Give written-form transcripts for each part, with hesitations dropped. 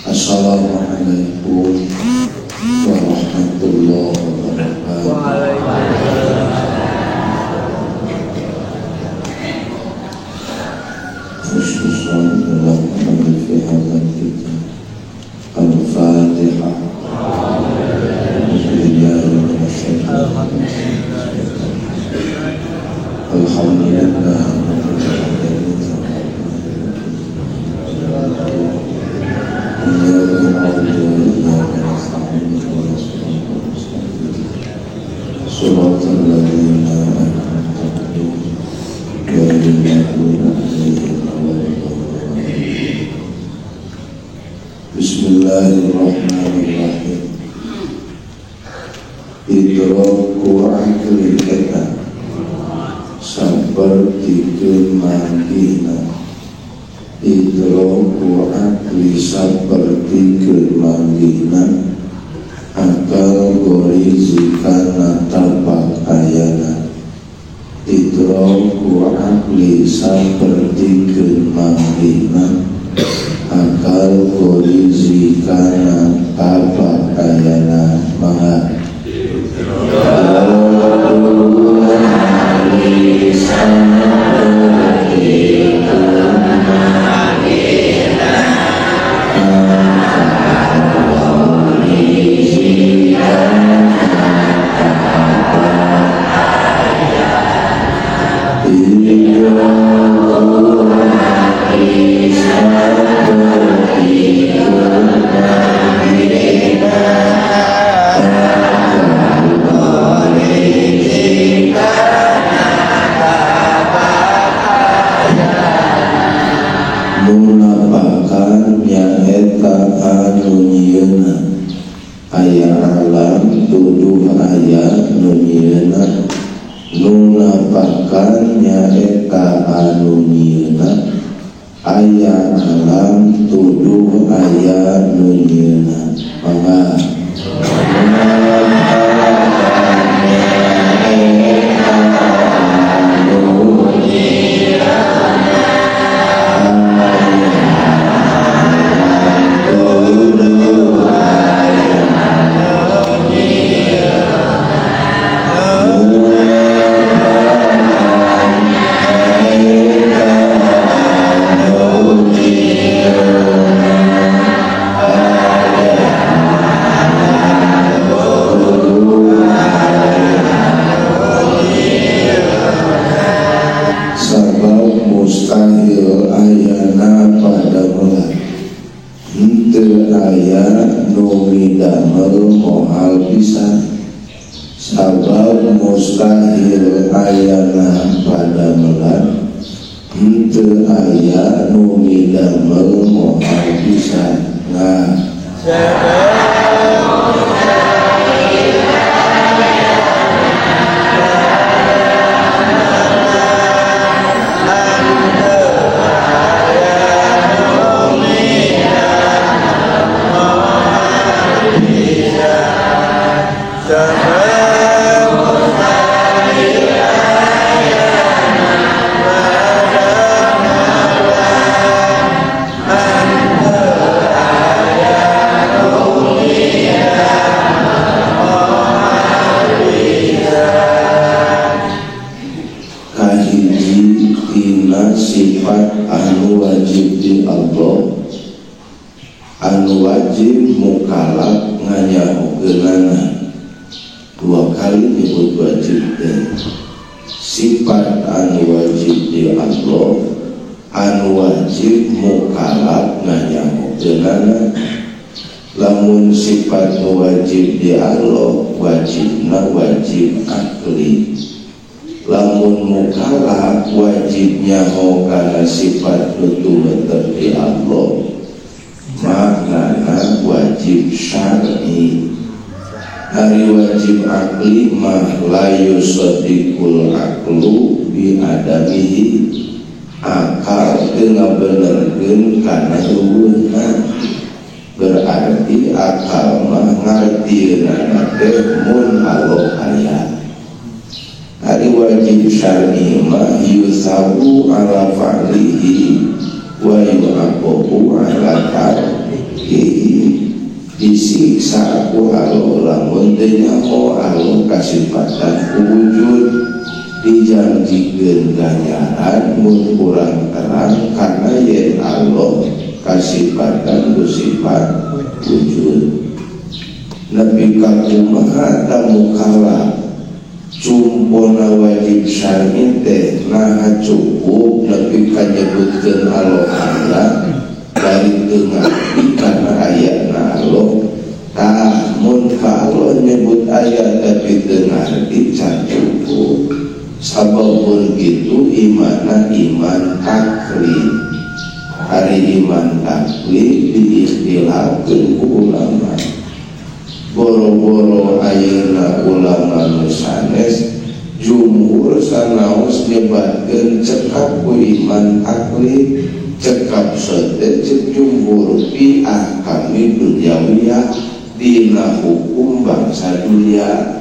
Assalamualaikum warahmatullahi wabarakatuh. Khususan dalam fi hadzal kitab. Al-Fatihah. Alhamdulillah. Bismillahirrahmanirrahim. Idraku akli eta sapertikeun manggihna. Idraku akli sapertikeun manggihna akal gorizi kana tapak ayana. Idraku akli sapertikeun manggihna akal gorizi kana tapak ayana. Mangga. Berarti akal mah ngartieunana teh mun Allah aya. Ari wajib syar'i mah yusabu ala fa'lihi wa yu'aqabu ala tarkihi. Disiksa ku Allah lamun teu nyaho Allah kasifatan ku wujud dijanjikeun ganjaran mun kurang terang karena yen Allah kasifatan ku sifat wujud. Nepi ka kumaha tamukala cumpona wajib syar'i teh naha cukup nepi ka nyebutkeun Allah aya bari teu ngarti kana ayatna Allah. Tah mun ka Allah nyebut ayat tapi teu ngarti can cukup. Sabab pun kitu imanna iman taklid. Ari iman taklid diikhtilafkeun ku ulama. Boro-boro ayeuna ulama nu sanes jumhur sanaos nyebatkeun cekap ku iman taklid, cekap sateun cek jumhur fi ahkami dunyawiyah dina hukum bangsa dunia.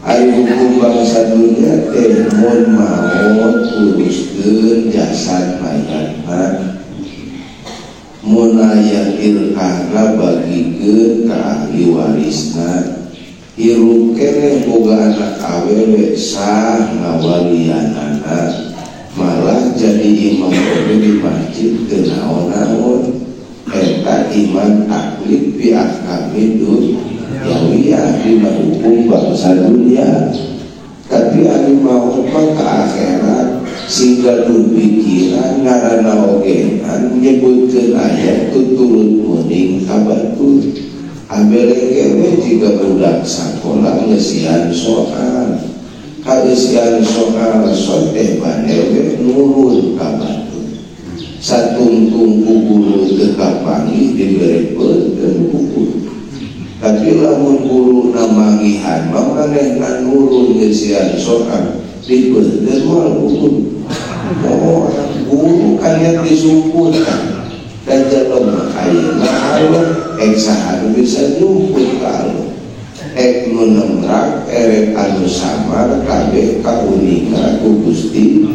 Ari hukum bangsa dunia teh mun maot uruskeun jasad mayatna, mun aya ilkahna bagikeun ka ahli warisna, hirup keneh boga anak awewe sah ngawalianana, malah jadi imam oge di masjid teu naon-naon. Eta iman taklid bi ahkami dunyawiyah dina hukum bangsa dunia. Tapi ari maot mah ka akhirat sehingga nu pikiran ngaranna ogenan nyebutkeun ayat tuturut muning ka batur. Abelengke we jiga budak sakola ngeusian soal, kaeusian soal soteh bane we nurun ka batur. Satungtung ku guru teu kapanggih dibere peuteun ku guru. Tapi lamun guru manggihan mah manehna nurun ngeusian soal dipeuteun moal ku guru. Oh, guru kalian disumput dan jelema ayeuna Allah ek saha nu bisa nyumput ka Allah, ek nu nemrak erek anu samar kabeh kauninga ku Gusti.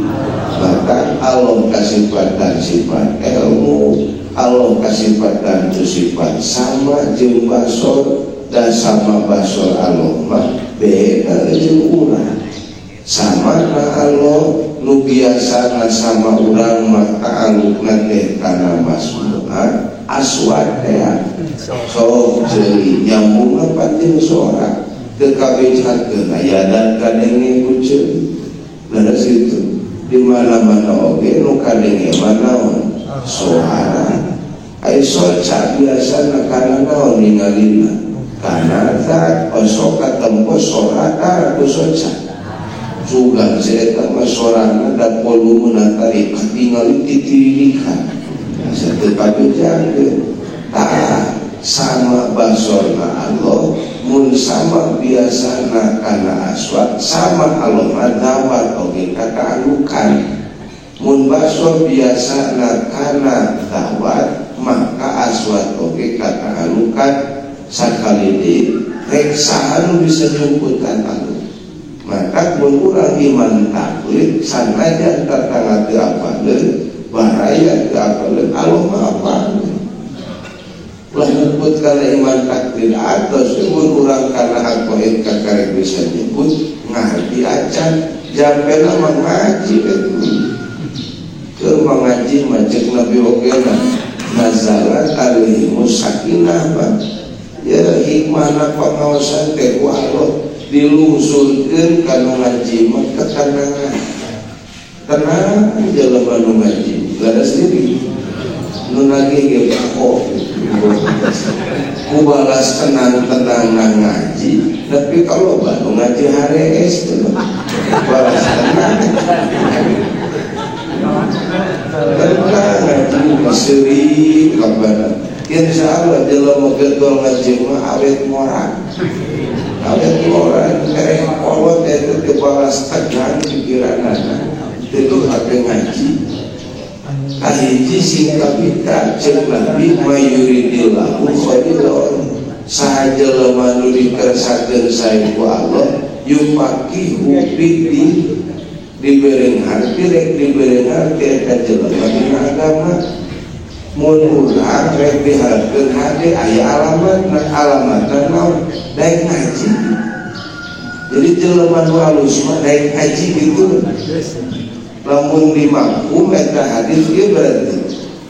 Maka Allah kasifatan sifat ilmu, Allah kasifatan ku sifat sama jeung basor, dan sama basor Allah mah beda jeung urang. Sama na Allah nu biasana sama urang mah ta'alukna teh kana masmu'ah aswad teh sok ceuli nyambungna pating sora teu kabecakeun aya dan kadenge ku ceuli. Leres kitu di mana-mana oge nu kadenge mah naon suara. Ai soca biasana kana naon ningalina kana tak osok katempo sora tara ku soca. Sugan si eta mah sorana da volumena tarik katingali titirilikan asa teu kabejakeun. Tah sama basorna Allah mun sama biasana kana aswad sama Allah mah dawat oge kataalukan. Mun basor biasana kana dawat maka aswad oge kataalukan. Sakali deui rek saha nu bisa nyumputan Allah. Maka mun urang iman taklid sanajan tatangga teu apaleun baraya teu apaleun Allah mah apaleun. Ulah nyebut kana iman taklid atos mun urang kana aqaid kakarek bisa nyebut ngarti acan jampena mah ngaji we. Keur mangaji mah ceuk Nabi oge nazalat alaihimus sakinah mah ya hikmahna pangaosan teh ku Allah dilungsurkeun kana ngaji mah ketenangan. Tenang jelema nu ngaji, leres diri. Nu nagih ge pako. Ku balas tenang-tenang ngaji, tapi kalau nu ngaji harees teh balas tenang. Tenang ngaji seuri kabar. Insya Allah jelema getol ngaji mah awet morak. Awet morak ereh kolot eta teh balas tegang pikiranana. Teu hate ngaji. Kahiji sing kapita ceuk Nabi mayuridillahu khairan. Saha jelema nu dikersakeun sae ku Allah yufaqihu fiddin, dibere ngarti rek dibere ngarti eta jelema dina agama. Mun urang rek diharapkeun hade aya alamatna, alamatna naon? Daek ngaji. Jadi jelema nu alus mah daek ngaji gitu. Lamun dimafhum eta hadis ieu berarti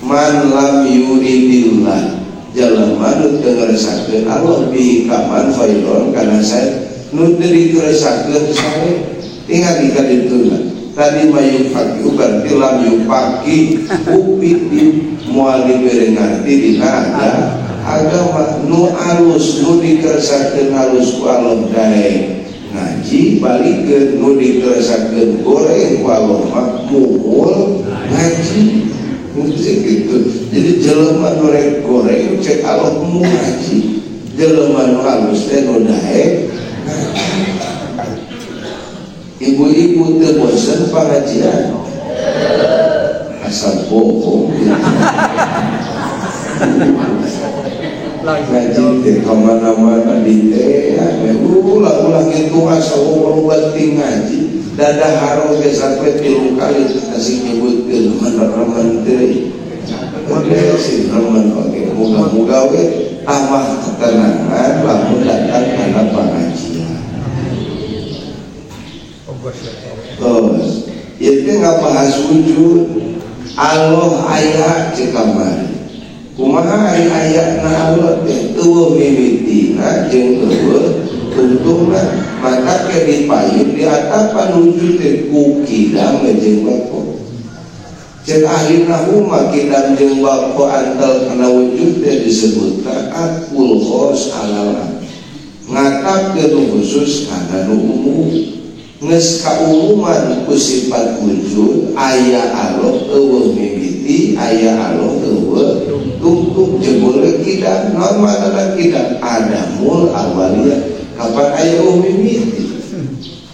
man lam yuridillah jelema nu teu ngresakeun Allah bihi kaman khairon kana sae nu teu dikeresakeun sae tinggal di kadituna. Tadi mayuk faqih berarti lam yufaqih upi moal dibere ngarti dina agama nu alus nu dikeresakeun alus ku Allah daek ngaji balikeun nu dikeresakeun goreng ku Allah mah muhul ngaji gitu. Jadi jelema nu rek goreng cek Allah mu ngaji, jelema nu alus teh nu daek ngaji. Ibu-ibu teu bosen pengajian asal bohong gitu. Ngaji teh kamana-mana di teh ulah-ulah ngitung asal loba ting ngaji dadah haro ge sampe 3 kali asing nyebutkeun remen teh sing remen oge muga-muga we tambah ketenangan lamun datang kana pengajian. Terus ieu teh ngabahas wujud Allah aya cek kamari. Kumaha ari ayana Allah teh eueuh mimitina jeung eueuh tungtungna maka ke dipayun di atapan wujud teh ku kidam jeung bako. Cek akhirna huma kidam jeung bako antal kana wujud teh disebutna akul khos alal ngatapkeun khusus kana nu umum. Geus kaumuman ku sifat wujud aya Allah eueuh mimiti aya Allah eueuh tungtung jebule kidam naon maknana kidam adamul awaliyah kapan aya eueuh mimiti.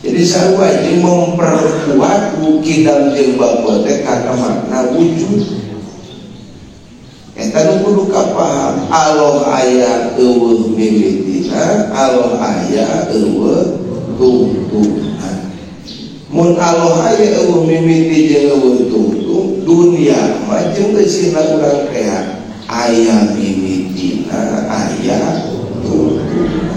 Jadi sarua jeung memperkuat kidam jeung bapa teh kana makna wujud eta nu kudu kapaham Allah aya eueuh mimitina Allah aya eueuh tungtung. Mun Allah aya eueuh mimiti jeung eueuh tungtung dunia mah jeung geusina urang teh aya mimitina aya tungtungna.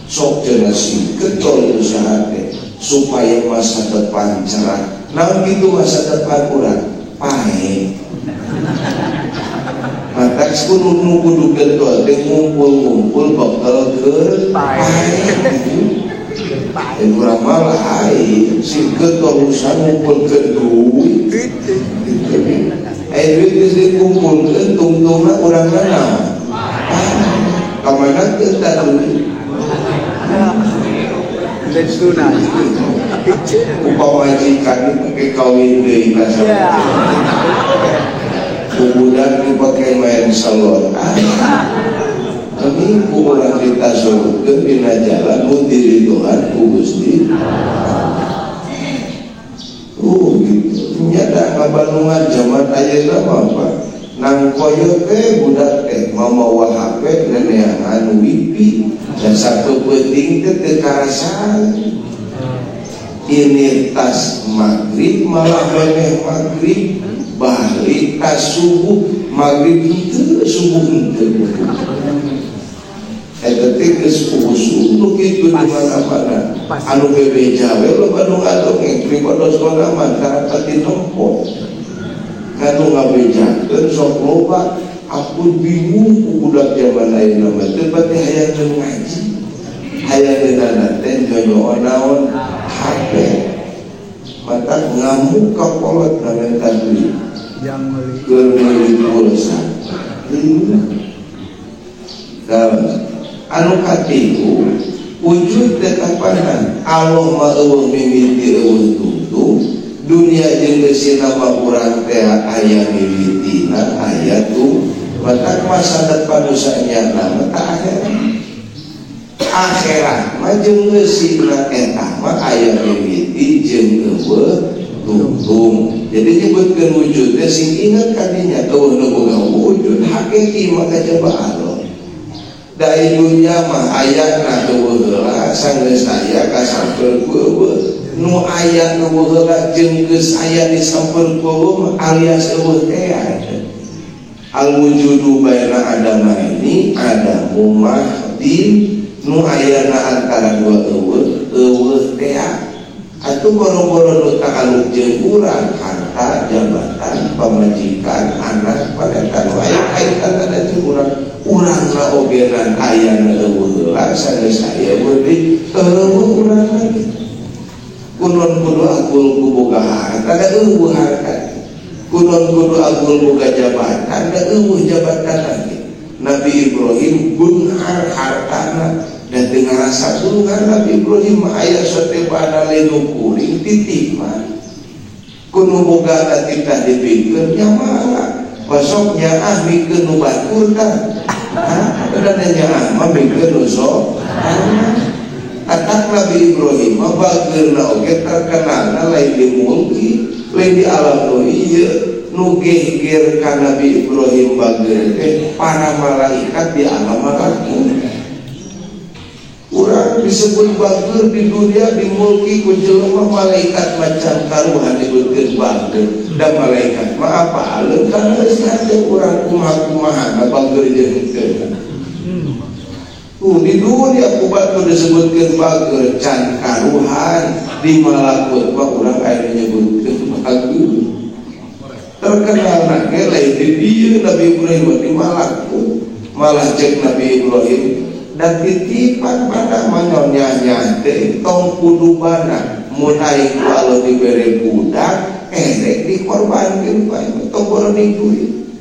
Sok cenah sing getol usaha teh supaya masa depan cerah. Naon kitu masa depan urang? Pae. Matak kudu nu kudu getol teh ngumpul-ngumpul bekal keur pae. Urang mah lain sing getol usaha ngumpulkeun duit. Duit geus dikumpulkeun tungtungna urang naon? Ka mana teu tah duit? Upamajikan dipake kawin deui ka sama. Ku budak dipake main salon. Kami ku urang ditasurkeun dina jalan mun diridoan ku Gusti. Gitu. Nya da ngabandungan jaman ayeuna mah Pak. Nang koyo teh budak teh mamawa HP neneangan wifi dan satu penting teh teu karasaan. Ini tas maghrib malah memeh maghrib balik tas subuh maghrib henteu subuh henteu. Eta teh geus usul nu kitu di mana-mana. Anu bebeja we loba nu ngadongeng pribados mah karapati nempo. Kanu ngabejakeun sok loba aku bingung ku budak jaman ayeuna mah teu pati hayang ngaji. Hayang teh nyonya naon HP. Mata ngamuk ka kolot minta duit. Keur meuli pulsa. Anu katilu wujud tetapanan Allah mah eueuh mimiti eueuh tungtung dunia jeung geusina mah urang teh aya mimitina aya tu matak masa depan nu sanyana mah ta akhirat akhirat mah jeung geusina eta mah aya mimiti jeung eueuh tungtung. Jadi nyebutkeun wujud teh sing inget kadinya eueuh nu boga wujud hakiki mah kajaba Allah. Dari dunia mah ayana eueuh heula sanggeus aya kasampeun ku eueuh nu aya eueuh heula jeung geus aya disampeun ku eueuh alias eueuh teh. Al wujudu baina adama ini adamu mahdin nu ayana antara dua eueuh eueuh teh atuh boro-boro nu ta'aluk jeung urang harta jabatan pamajikan anak pada nu aya kaitan ada jeung urang urangna ogenan ayana eueuh heula sanes aya deui eueuh urang lagi kunon kudu agul ku boga harta da eueuh harta kunon kudu agul boga jabatan da eueuh jabatan lagi. Nabi Ibrahim beunghar hartana dan teu ngarasa beunghar Nabi Ibrahim mah aya sote bana lenu kuring titipan kuno boga titah dipikeun nya mah pasok nyaah mikeun nu batur tah ha da nyaah mah mikeun nu sok atak Nabi Ibrahim mah bageurna oge terkenalna lain di mulki lain di alam nu ieu nu geger ka Nabi Ibrahim bageur teh para malaikat di alam malakut. Urang disebut bageur di dunia di mulki ku jelema malaikat macan karuhan disebutkeun bageur da malaikat mah apa aleung kana geus hate urang kumaha-kumahana bageur jeung henteu. Di dunia ku batur disebutkeun bageur can karuhan di malakut mah urang aya nyebutkeun bageur. Terkenal nage lain di dieu Nabi Ibrahim di malakut malah cek Nabi Ibrahim dan titipan pada manyonya teh tong kudu bana mun aing ku alo dibere budak erek dikorbankeun bae tong boroning duit.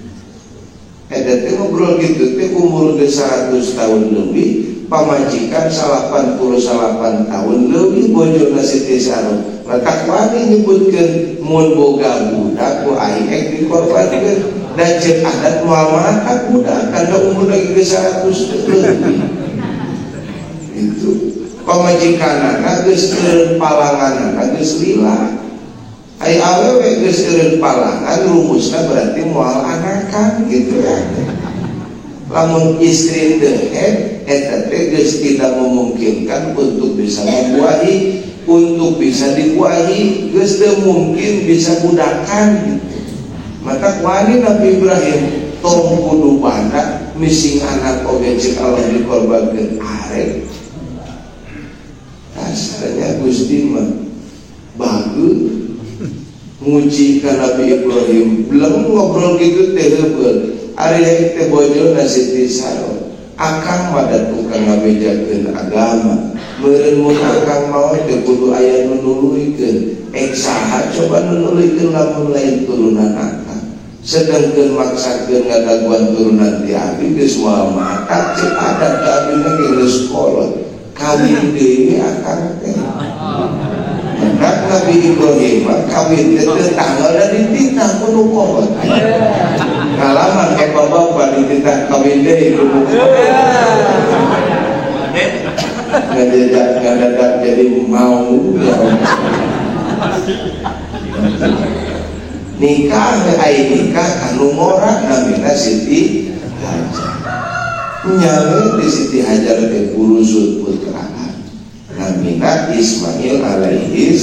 Eta teh ngobrol gitu teh umur geus 100 tahun leuwih pamajikan 88 tahun leuwih bojona Siti Sarah maka wani nyebutkeun mun boga budak ku aing ek dikorbankeun dan cek adat moal matak budak kana umur lagi geus 100 leuwih itu pamajikanana geus eureun palanganana geus lila ai awewe geus eureun palangan rumusna berarti moal anakan gitu ya. Lamun istri teu head eta teh geus tidak memungkinkan untuk bisa membuahi, untuk bisa dibuahi, geus teu mungkin bisa budakan gitu. Maka wani Nabi Ibrahim tong kudu banda mising anak oge cek Allah dikorbankeun arek. Kasarnya Gusti mah bagus muji ka Nabi Ibrahim belum ngobrol gitu teh heubeul ari teh bojona Siti Sarah akang mah da tukang ngabejakeun agama meureun mun akang maot teh kudu aya nu nuluykeun ek saha coba nu nuluykeun lamun lain turunan akang sedengkeun maksakeun ngadaguan turunan ti abdi geus moal matak cek adat ka abdi mah geus kolot kawin deui akang teh. Maka Nabi Ibrahim kawin teh tanggal dan dititah kudu kolot. Ngalaman kayak bapak dititah kawin deui kudu kolot. Ngadadak jadi mau ya. Nikah ai nikah kanu ngora namina Siti Hajar. Nyawe di Siti Hajar teh buruzul putra. Namina Ismail alaihi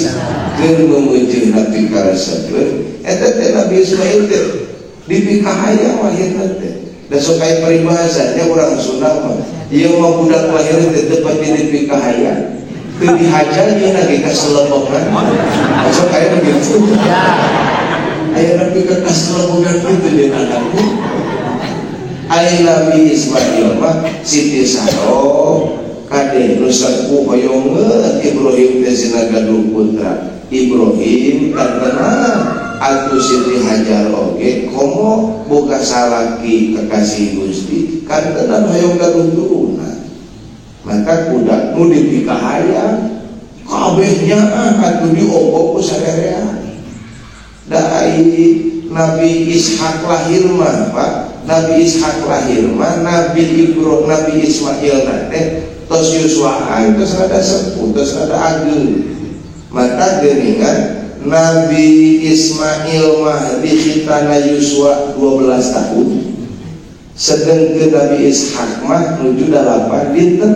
keur memuji Nabi karesepkeun eta teh Nabi Ismail teh dipikahayang lahirna teh. Da sok aya paribahasanya urang Sunda mah ieu mah budak lahir teh teu pati dipikahayang teu dihajar ieu lagi kaselebongan. Sok aya begitu. Aya Nabi ka kaselebongan kitu jeung anakna. Aya Nabi Ismail mah Siti Sarah kade nu saku hoyongeun Ibrahim teh sina gaduh putra Ibrahim kantenan atuh Siti Hajar oge komo boga salaki kekasih Gusti kantenan hoyong gaduh turunan maka budak nu dipikahayang kabeh nyaah atuh diobok ku sarerea da ai Nabi Ishak lahir mah Pak Nabi Ishak lahir mah Nabi Ibrahim Nabi Ismail teh tos yuswaan tos rada sepuh tos rada ageung mata geuningan Nabi Ismail mah dikhitana Yuswa 12 tahun sedengkeun Nabi Ishak mah nuju 8 dinten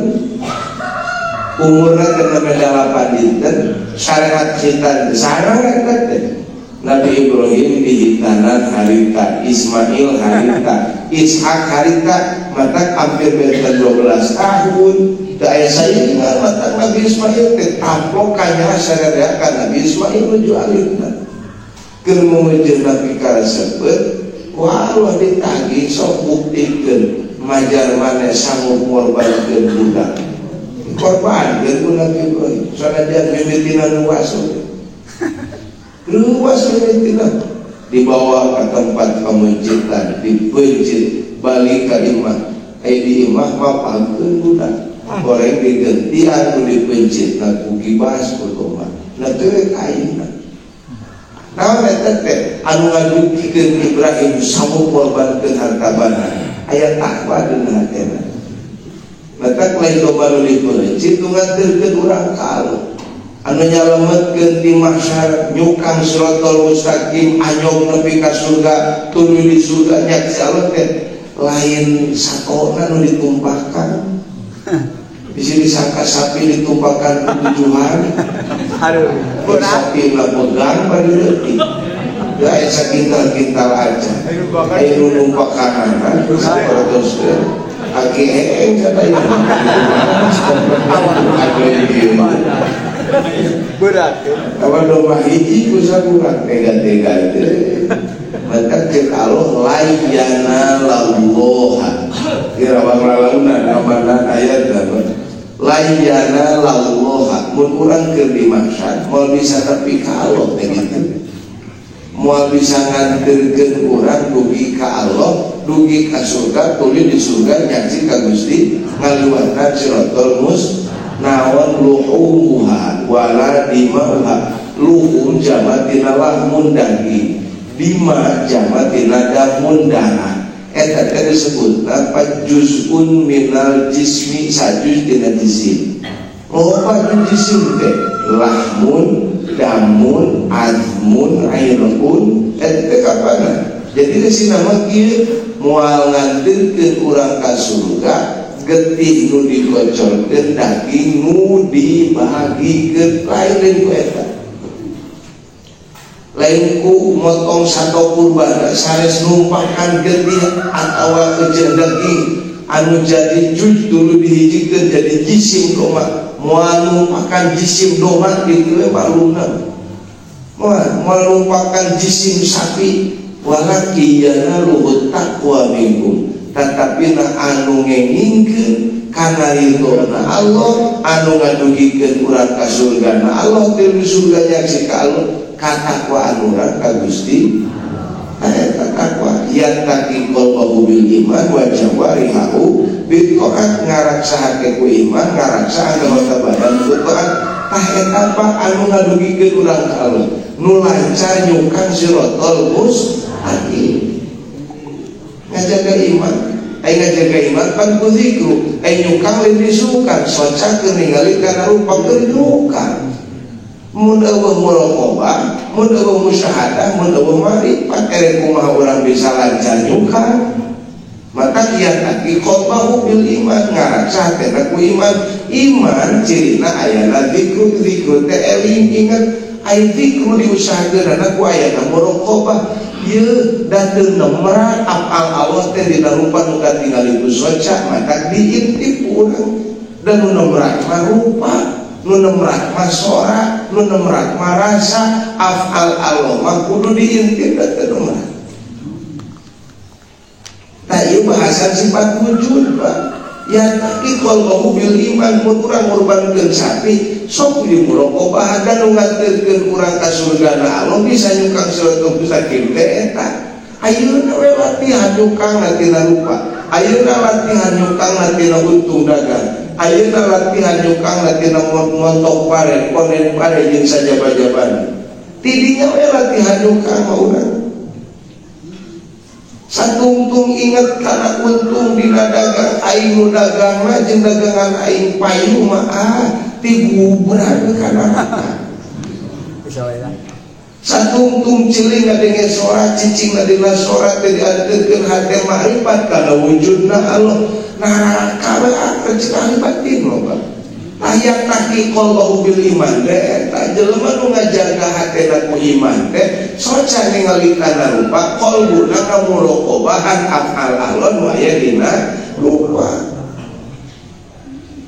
umurna genep 8 dinten syariat khitan sareng eta teh Nabi Ibrahim dihitanan harita, Ismail harita, Ishak harita, matak hampir benten 12 tahun. Teu aya saingan matak Nabi Ismail teh taplok kanya sarereakan Nabi Ismail nuju alitna. Keur meujeun Nabi karesepet, ku Allah ditagih sok buktikeun majar maneh sanggup ngorbankeun budak. Korbankeun ku Nabi Ibrahim sanajan mimitina luas. Luas mimitina dibawa ke tempat pemencitan, dipencit balik ka imah. Ai di imah mapangkeun budak. Goreng digentian nu dipencitna ku gibas ku domba. Nah teu ayeuna. Naon eta teh anu ngadugikeun Ibrahim sanggup ngorbankeun harta banda. Aya takwa dina hatena. Matak lain domba nu dipencit nu nganterkeun urang ka Allah. Anu nyalametkeun ti mahsyar nyukang siratal mustaqim anyog nepi ka surga tuluy di surga nyaksi Allah teh lain satona nu ditumpahkan. Di sini sangka sapi ditumpahkan 7 hari. Aduh, sapi lah pegang bari leutik. Da aya sakintal-kintal aja. Aya nu numpakanana sapertoskeun. Aki heeng sadaya. Berat. Kawan domba hiji ku sakurang tega-tega teh. Maka cek Allah layana lalloha. Kira bang lalaunan kamarna ayat apa? Layana lalloha. Mun urang keur di mahsyar moal bisa tepi ka Allah teh kitu. Moal bisa nganterkeun urang dugi ka Allah, dugi ka surga, tuluy di surga nyaksi ka Gusti ngaliwatan siratal mus naon luhumuha wala dimauha. Luhum jama tina lahmun daging, dima jama tina damun darah. Eta teh disebut apa juz'un minal jismi, sajuz tina jisim. Loba jisim teh lahmun, damun, azmun, airun, eta teh kapana. Jadi di sini mah kieu moal nganterkeun urang ka surga getih nu dikocorkeun daging nu dibagikeun lain ku eta. Lain ku motong satu kurban sanes numpahkan getih atawa kejeun daging anu jadi juz dulu dihijikeun jadi jisim domba. Moal numpahkan jisim domba kitu we maklumna. Moal numpahkan jisim sapi walaki yanaluhu taqwa minkum. Tetapi na anu ngengingkeun kana ridhona Allah, anu ngadugikeun urang ka surgana Allah, teu di surga nyaksi ka Allah, katakwaan urang ka Gusti. Eta takwa yattaqi qalbahu bil iman wa jawarihahu bil taat, ngaraksahake ku iman, ngaraksa anggota badan ku taat. Tah eta pak anu ngadugikeun urang ka Allah, nu lancar nyukang siratal mustaqim. Ngajaga iman, ai ngajaga iman pan ku zikru, ai nyukang lain disukan, soca keur ningali kana rupa keur nyukang. Mun eueuh muraqabah, mun eueuh musyahadah, mun eueuh ma'rifat, erek kumaha urang bisa lancar nyukang. Maka kiat qalbahu bil iman, ngaraksa hatena ku iman. Iman cirina ayana zikru, zikru teh eling inget, ai zikru diusahakeunana ku ayana muraqabah. Ieu da teu nemrah afal Allah teh dina rupa nu katingali ku soca, maka diintip urang. Dan nu nemrah mah rupa, nu nemrah mah sora, nu nemrah mah rasa. Afal Allah mah kudu diintip da teu nemrah. Tah ieu bahasan sifat wujud, Pak. Ya taki qalbahu bil iman, mun urang ngorbankeun sapi sok di muraqabah dan nu nganterkeun urang ka surgana Allah bisa nyukang siratal mustaqim teh eta. Ayeuna we latihan nyukang tina rupa, ayeuna latihan nyukang tina untung dagang, ayeuna latihan nyukang tina montok pare, konen pare jeung sajaba-jabana. Tidinya we latihan nyukang mah urang. Satungtung inget kana untung dina dagang aing nu dagangna jeung dagangan aing payu mah ah tigubrag kana mata. Satungtung ciling ngadenge sora cicing dina sora teh dianteurkeun hate makrifat kana wujudna Allah. Neraka we cik ahli batin loba. Aya taki qalbahu bil iman teh eta jelema nu ngajaga hatena ku iman teh soca ningali kana rupa qalbuna kamuroqobahan afal alon nu aya dina rupa.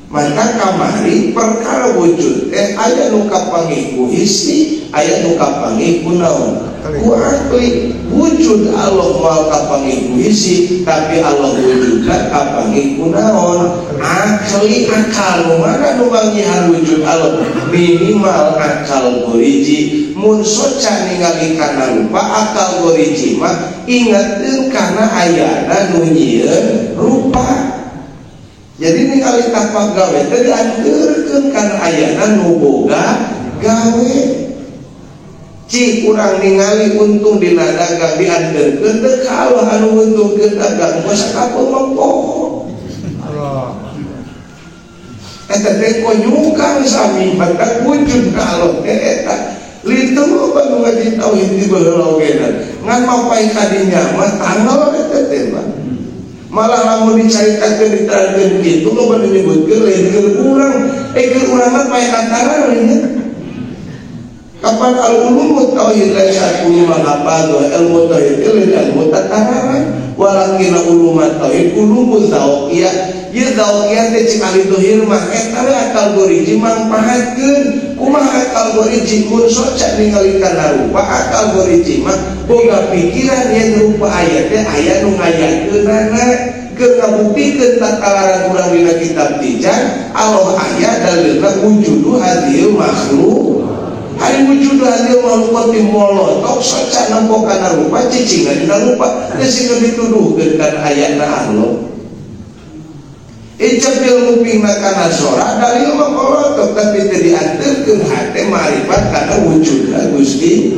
Maka kamari perkara wujud teh aya nu kapanggih ku hisi, aya nu kapanggih ku naon? Ku akli. Wujud Allah moal kapanggih ku hisi, tapi Allah wujudna kapanggih ku naon? Akli. Akal nu mana nu manggihan wujud Allah? Minimal akal goriji. Mun soca ningali kana rupa akal goriji mah ingeteun kana ayana nu nyieun rupa. Jadi ningali tapak gawe teh dianteurkeun kana ayana nu boga gawe. Cik urang ningali untung dina dagang dianteurkeun teh ka Allah anu nguntungkeun dagang mah sakapeung mah poho. Eta teh konyukan sami batak wujud ka Allah teh eta. Litu loba nu ngaji tauhid di baheula oge ngan mapai ka dinya mah tanggal eta teh mah. Malah lamun dicaritakeun diterangkeun kitu loba nu nyebutkeun lain keur urang, keur urang mah pae antara nya. Kapan al ulumut tauhid laisa uluma hafal ilmu tauhid lain ilmu tataran walakin ulumat tauhid ulumu zauqiyah. Ieu zauqiyah teh cik ahli dohir mah eta we akal goriji mangpahatkeun. Kumaha akal goriji mun soca ningali kana rupa akal goriji mah boga pikiran yen rupa aya teh aya nu ngayakeunana keur ngabuktikeun tatalaran urang dina kitab Tijan Allah aya dalilna wujudu hadhil makhluk. Hari wujudu hadhil makhluk molotok soca nempo kana rupa cicingna dina rupa teh sing dituduhkeun kana ayana Allah. Icepil ngupingna kana sora dalil mah molotok tapi teu dianteurkeun hate marifat kana wujudna Gusti.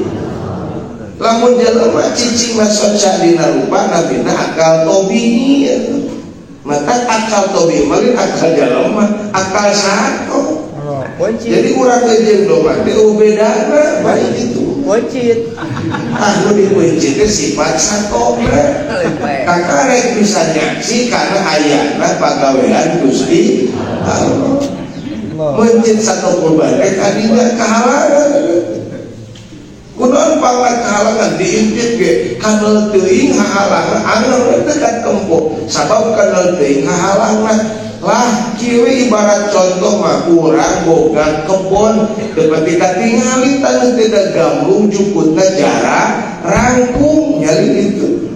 Lamun jelema cicingna soca dina rupa nabina akal tobi. Maka akal tobi malin akal jelema akal sato. Jadi urang jeung domba teh bedana bae kitu. Kuncit. Ah nu dikuncit teh sifat satona. Kakarek bisa nyaksi karena ayana pagawean Gusti Allah. Mencit satu kurban teh kadinya kahalangan. Kunaon pangkat kahalangan diintip ge kanal teuing hahalangan angel teh katempo sabab kanal teuing hahalangan. Lah kieu ibarat contoh mah urang boga kebon teu katingali taneuh teh gamlung jukutna jarak rangkung nyali itu.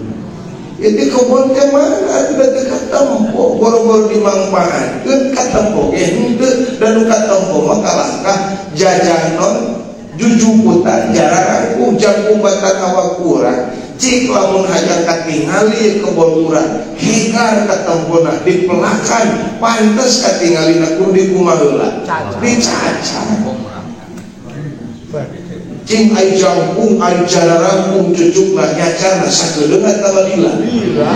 Itu kebon teh mana teu katempo boro-boro dimangpaatkeun katempo ge henteu dan nu katempo mah kalahkah jajanon jujukutan jarak rangkung jangkung batan awak urang. Cik lamun hayang katingali kebon urang hegar katempona dipelakan pantes katingalina kudu dikumaha heula dicaca. Cing ai jangkung ai jararangkung cucukna nyacarna sakedeung atawa lila lila.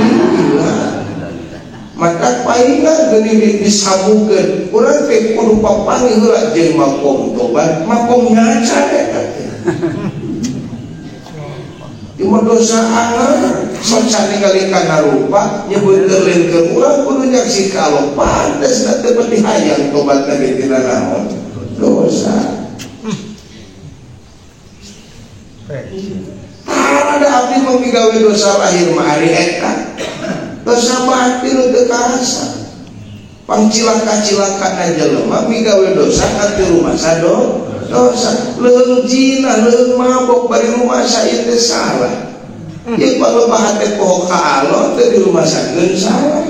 Maka paingan geuning disambungkeun urang teh kudu papanggih heula jeung makom tobat makom nyacar eta teh. Ima dosa anger soca ningali kana rupa nyebutkeun lain keur urang kudu nyaksi ka Allah pantes na teu beuti hayang tobatna ge tina naon dosa. Ada abdi mah migawe dosa lahir mah ari eta dosa batin teu karasa pangcilaka-cilakana jelema migawe dosa ka teu rumasa dosa leuheung zina leuheung mabok bari rumasa ieu teh salah. Ieu palebah hate poho ka Allah teh dirumasakeun salah.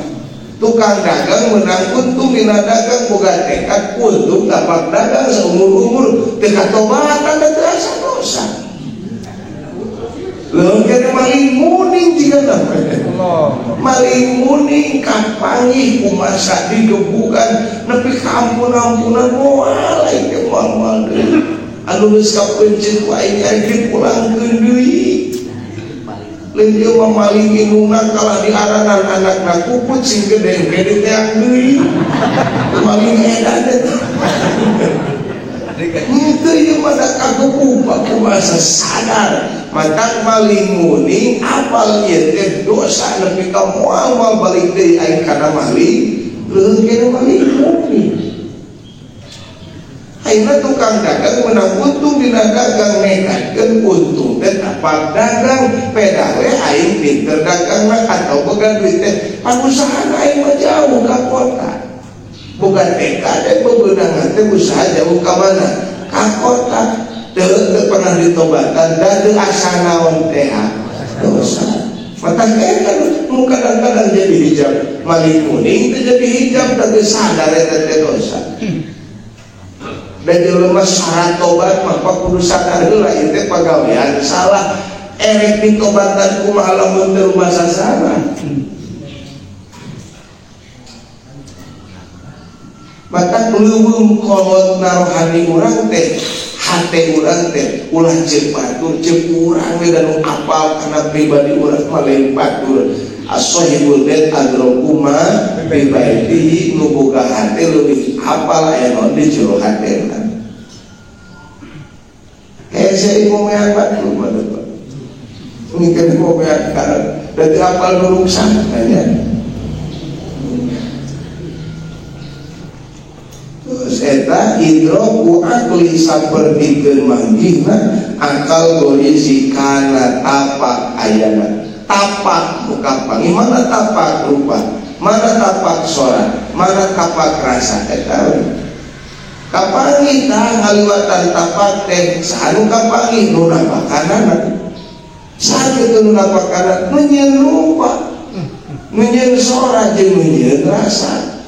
Tukang dagang menang untung dina dagang boga tekad untung dapat dagang seumur-umur teu katobatan teh asa dosa. Leuheung kene maling muning jigana. Maling muning kapanggih kumasa digebukan nepi ka ampun-ampunan moal aing teh moal-moal deui. Anu geus kapencet ku aing dipulangkeun deui. Lain ieu mah maling indungna kalah diaranan anakna kuput sing gede ge diteang deui. Maling edan teh. Henteu ieu mah da kagebug kumasa sadar. Maka maling muning apal ieu teh dosa nepi ka moal-moal balik deui aing kana maling leuheung kene maling muning. Ayeuna tukang dagang menang untung dina dagang nekatkeun untung teh tapak dagang peda we aing pinter dagang mah atau boga duit teh pangusahaan aing mah jauh ka kota. Boga tekad teh bebenangan teh usaha jauh ka mana? Ka kota. Teu pernah ditobatan da teu asa naon teh dosa. Mata eta nu kadang-kadang jadi hijab maling kuning teh jadi hijab da teu sadar eta teh dosa. Dan jelema syarat tobat mah kudu sadar heula ieu teh pagawean salah erek ditobatan kumaha lamun teu rumasa salah. Maka leuweung kolot narohani urang teh hate urang teh ulah ceuk batur ceuk urang we da nu apal kana pribadi urang mah lain batur. As-sahibul bait adrakuma bi baitihi nu boga hate leuwih apal aya naon di jero hatena. Hese ieu momean batur mah teh. Mungkin momean karep da teu apal nu ruksak nya. Terus eta idroku akli sapertikeun manggihna akal gorizi kana tapak ayana. Tapak muka panggih mana tapak rupa, mana tapak sora, mana tapak rasa eta we. Kapanggih tah ngaliwatan tapak teh saha nu kapanggih nu napakanana. Saha kitu nu napakanana nu nyieun rupa, nu nyieun sora jeung nu nyieun rasa.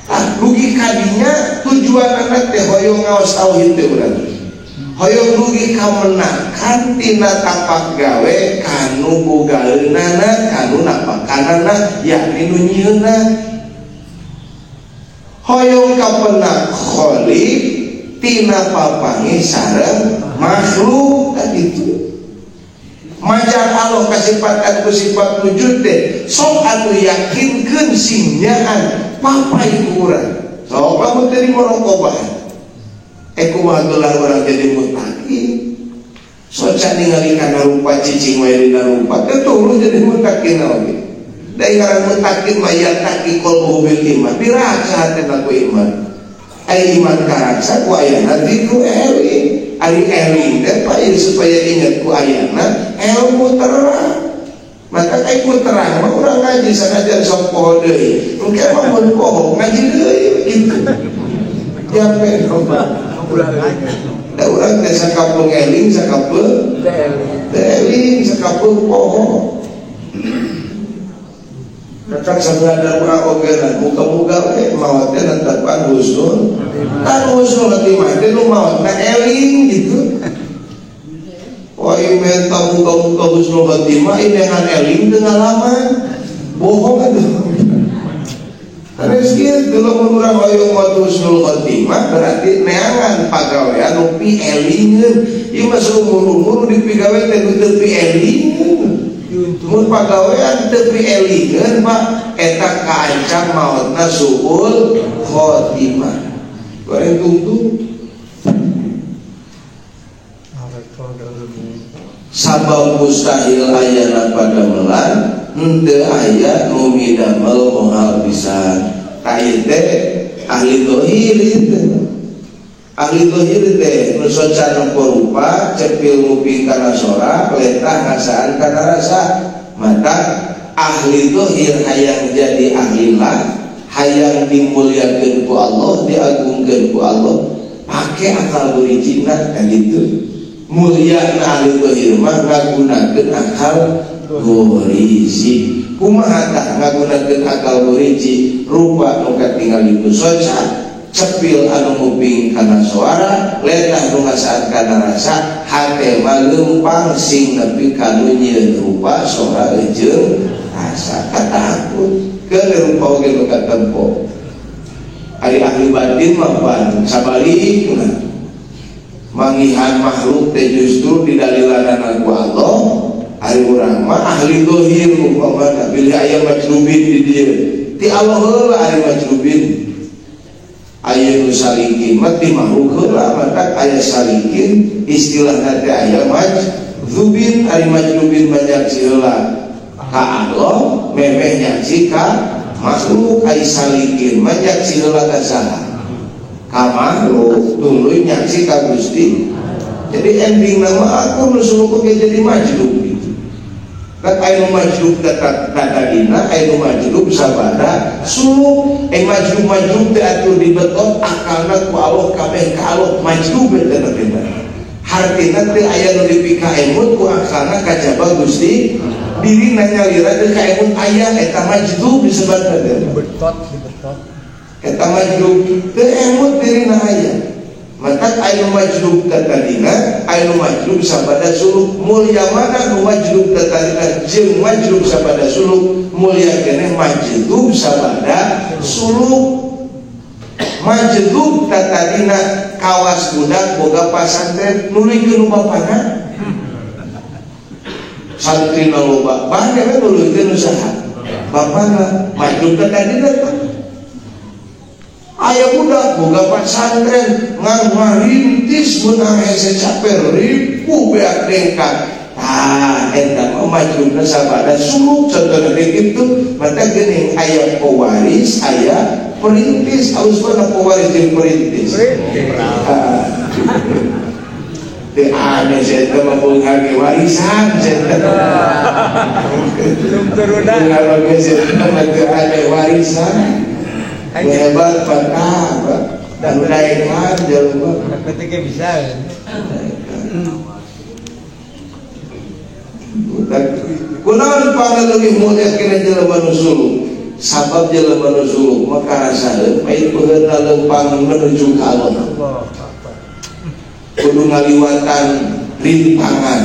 Ah, dugi kadinya tujuan anak teh hoyong ngaos tauhid teh urang. Hoyong dugi kamenakan tina tapak gawe kanu bogaeunana kanu napakanana yakni nu nyieunna. Hoyong kapenak kholiq tina papangi sareng makhluk tadi itu. Majar Allah kasipatan ku sifat wujud teh sok atuh yakinkeun sing nyaan papai ku urang. Sok lamun teu dimorokobah. Kumaha gelar urang jadi mutakin. Soca ningali kana rupa cicing wae dina rupa teh tuluh jadi mutakin oge. Da ngaran mutakin mah yataki qalbuhu bil iman. Dirasa hatena ku iman. Ai iman karaksa ku ayana ku eling. Ari eling teh pae supaya ingat ku ayana ilmu terang. Maka ku terang mah urang ngaji sanajan sok poho deui. Engke mah mun poho ngaji deui kitu. Jape da urang teh sakapeung eling sakapeung teu eling sakapeung poho. Kakak saudara urang oge lah muga-muga we maot teh netepan husnul. Kan husnul khotimah teh nu maotna eling gitu. Wah minta muka-muka husnul khotimah inehan eling teu ngalaman. Bohong atuh. Terus kieu lamun urang hoyong maot husnul khotimah berarti neangan pagawean nu pielingeun. Ieu mah saumur-umur dipigawe teh nu teu pielingeun. Mun pagawean teu pielingeun Pak eta kaancam maotna suul khotimah. Goreng tungtung. Sabab mustahil ayana padamelan henteu aya nu midamel moal pisan. Ka ieu teh ahli zahir teh. Ahli zahir teh nu soca nempo rupa, cepil nguping kana sora, letah ngasaan kana rasa. Maka ahli zahir hayang jadi ahli lah, hayang dimuliakeun ku Allah, diagungkeun ku Allah, pake akal berijina kan gitu. Mulia ahli zahir mah ngagunakeun akal gorizi. Kumaha tah ngagunakeun akal gorizi? Rupa nu katingali ku soca, cepil anu nguping kana suara, letah nu ngasaan kana rasa, hate mah leumpang sing nepi ka nu nyieun rupa sora jeung rasa. Katakut keun rupa oge nu katempo. Ari ahli batin mah pan sabalikna. Mangihan makhluk teh justru didalilanan ku Allah. Ari urang mah ahli zahir umpamana bilih aya majlubin di dieu. Ti Allah heula ari majlubin. Aya nu salikin mah ti makhluk heula matak aya salikin istilahna teh aya majlubin. Ari majlubin mah nyaksi heula ka Allah memeh nyaksi ka makhluk. Ari salikin mah nyaksi heula ka saha? Ka makhluk tuluy nyaksi ka Gusti. Jadi ending nama aku nu suluk oge jadi majlub gitu. Kan aya nu majlub tatadina, aya nu majlub sabada suluk, majlub-majlub teh atuh dibetot akalna ku Allah kabeh ka Allah majlub teh teh. Hartina teh aya nu dipikaemut ku akalna kajaba Gusti diri nanya lira teh kaemut aya eta majlub disebutna teh. Dibetot, dibetot. Eta majlub teh emut dirina aya. Maka anu majlub tatadina, anu majlub sabada suluk mulia mana nu majlub tatadina jeung majlub sabada suluk mulia keneh majlub sabada suluk. Majlub tatadina kawas budak boga pasantren nuluykeun nu bapana. Santrina loba, banyak we nuluykeun nu saha? Bapana. Majlub tatadina teh aya budak boga pasantren ngan ngarintis meunang hese capek ripuh beak dengkak. Ah eta mah majlubna sabada suluk contohna kitu mata geuning aya pewaris aya perintis alus mana pewaris jeung perintis. Teu aneh eta mah beunghar ge warisan eta. Belum turunan. Beunghar ge eta mah teu aneh warisan. Hebat patah, Pak. Dan daekan jelema. Ketika bisa. Kunaon pangna leuwih mulia kena jelema nu suluk? Sabab jelema nu suluk mah karasaeun pait peuheuna leumpang menuju ka Allah. Kudu ngaliwatan rintangan.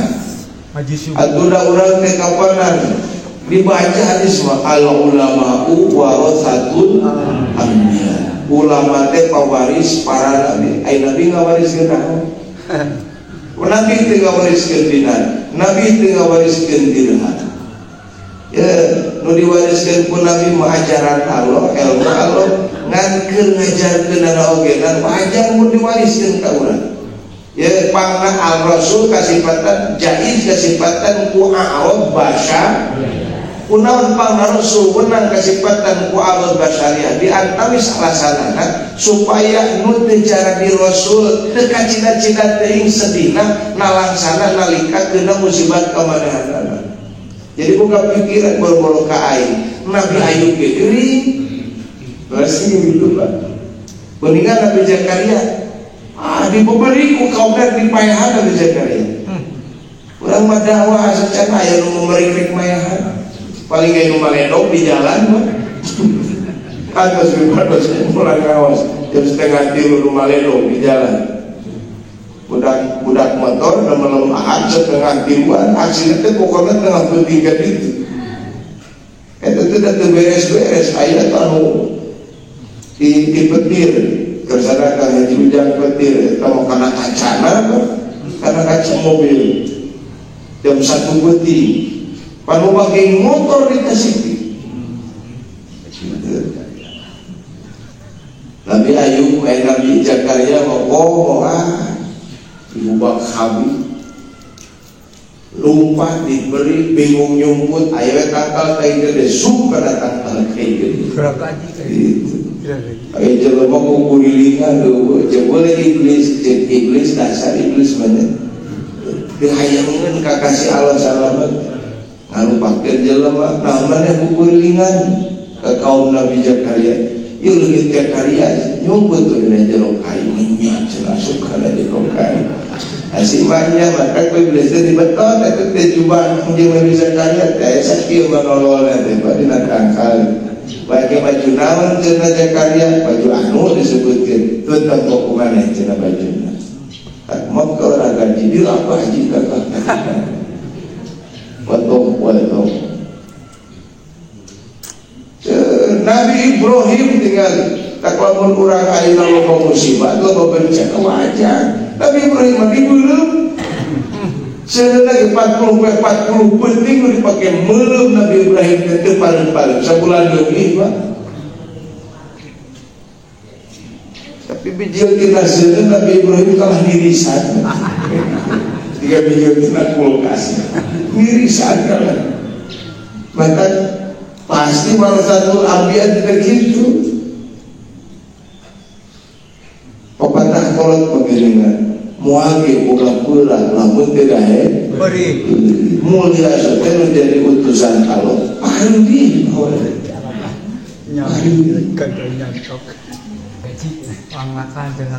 Atuh da urang teh kapanan dibaca hadis mah al ulama'u warasatul anbiya. Ulama teh pawaris para nabi. Ai nabi ngawariskeun naon? Nabi teu ngawariskeun dinar, nabi teu ngawariskeun dirham. Ya, nu diwariskeun ku nabi mah ajaran Allah, ilmu Allah, ngan keur ngajarkeunana oge ngan wajar mun diwariskeun ka urang. Ya, pangna al rasul kasipatan jaiz kasipatan ku a'rab basyar. Kunaon pangna rasul wenang kasipatan ku a'rab basyariah di antawis alasanana supaya nu teu jaradi rasul teu kacida-cida teuing sedihna nalangsana nalika kena musibah ka manehanana. Jadi buka pikiran boro-boro ka aing. Nabi Ayub ge geuring. Bersih gitu Pak. Kuningan Nabi Zakaria. Ah dibeberi ku kaumna dipayahan Nabi Zakaria. Urang mah dakwah sacan aya nu memerik mayahan. Paling gak nu maledog di jalan mah. Atos bebas pulang ngawas jam 2:30 nu maledog di jalan. Budak motor nu melemahan 2:30 aksina teh pokona tengah penting ka ditu. Eta teh da teu beres-beres aya anu di petir kersana ka Haji Ujang petir eta mah kana kacana kana kaca mobil jam 1 peuting. Panu bagi motor di Tasik. Nabi Ayub, Nabi Zakaria mau diubah kami lumpah diberi bingung nyumput ayo tangkal tai gede suka datang tai gede. Ayo jelema ku kurilingan eueuh boleh iblis jeung iblis dasar iblis mana. Dihayangeun ka kasih Allah salamet. Ngarupakeun jelema naon maneh kukurilingan ka kaum Nabi Zakaria. Ieu leungit Zakaria nyumput we dina jero kayu minyak cenah asup kana jero kayu. Asimanya maka ku iblis teh dibetot eta teh jubah jeung Nabi Zakaria teh aya sakieu manololna teh dina tangkal. Bage baju naon cenah Zakaria baju anu disebutkeun teu tempo ku maneh cenah bajuna. Tak maka urang gaji dilapah haji ka. Waduh. Nabi Ibrahim tinggal tak lamun urang ayeuna loba musibah loba bencana wajar. Nabi Ibrahim mah dibeuleum. Seuneu ge 40 penting nu dipake meuleum Nabi Ibrahim teh teu pareun-pareun sabulan leuwih Pak. Tapi bijil tina seuneu Nabi Ibrahim kalah dirisan. Tiga bijil tina kulkas. Mirisan kan. Maka pasti warasatul anbiya tidak gitu. Kolot pageuningan moal ge boga peurah lamun teu daek beri. Mulia teh nu jadi utusan Allah pandi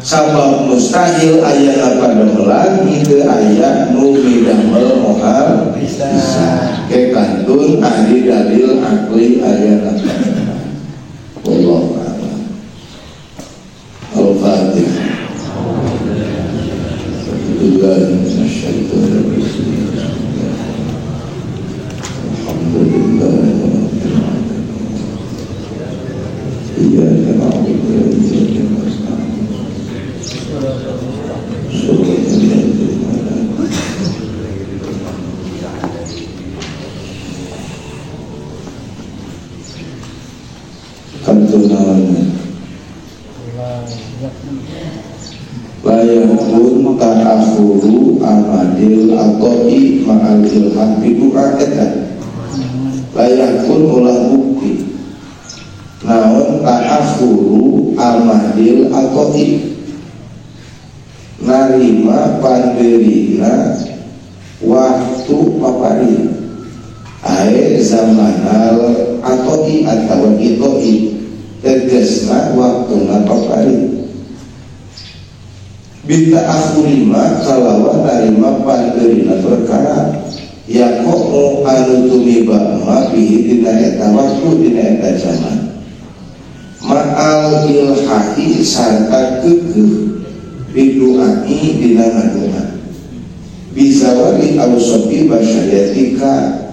sabab mustahil ayana padamelan henteu aya nu midamel moal bisa ke kantun ahli dalil akli ayana padamelan. Wallahu a'lam. Al-Fatihah. Layakun ta'akhuru amadil atoi ma'al ilham bidu'a eta layakun ulah bukti naon ta'akhuru amadil atoi narima panderina waktu papari ae zamanal atoi atawa itoi tegesna waktuna papari bita akhurima kalawan narima panderina perkara yako'u anu tumiba ma bihi dina eta waktu dina eta zaman ma'al ilhahi sarta kekeuh bidu'ai dina ngadungan bizawali awsobi basyariatika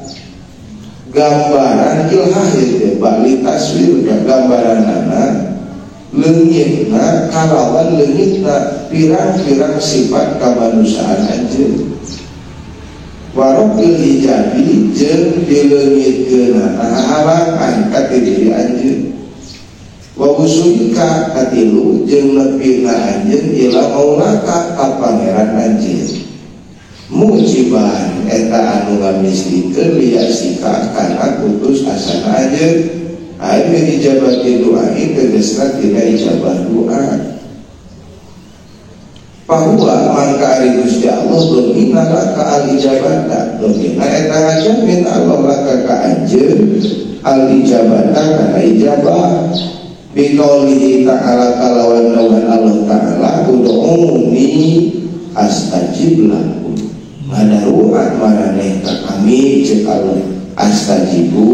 gambaran ilhah itu bali taswir gambaranana leungitna kalawan leungitna pirang-pirang sifat kamanusiaan anjeun warokil hijabi jeung dileungitkeunana halangan ka diri anjeun wa usulika katilu jeung nepina anjeun ila maulaka ka pangeran anjeun mujiban eta anu ngamislikeun liasika kana putus asana anjeun ai min ijabati doa tegesna tina ijabah doa bahwa mangka ari Gusti Allah domina laka al ijabata domina eta ngajamin Allah laka ka anjeun al ijabata kana ijabah biqaulihi ta'ala kalawan dawuhan Allah ta'ala ud'uni astajib lakum ngadaruat maraneh ka kami ceuk Allah astajibu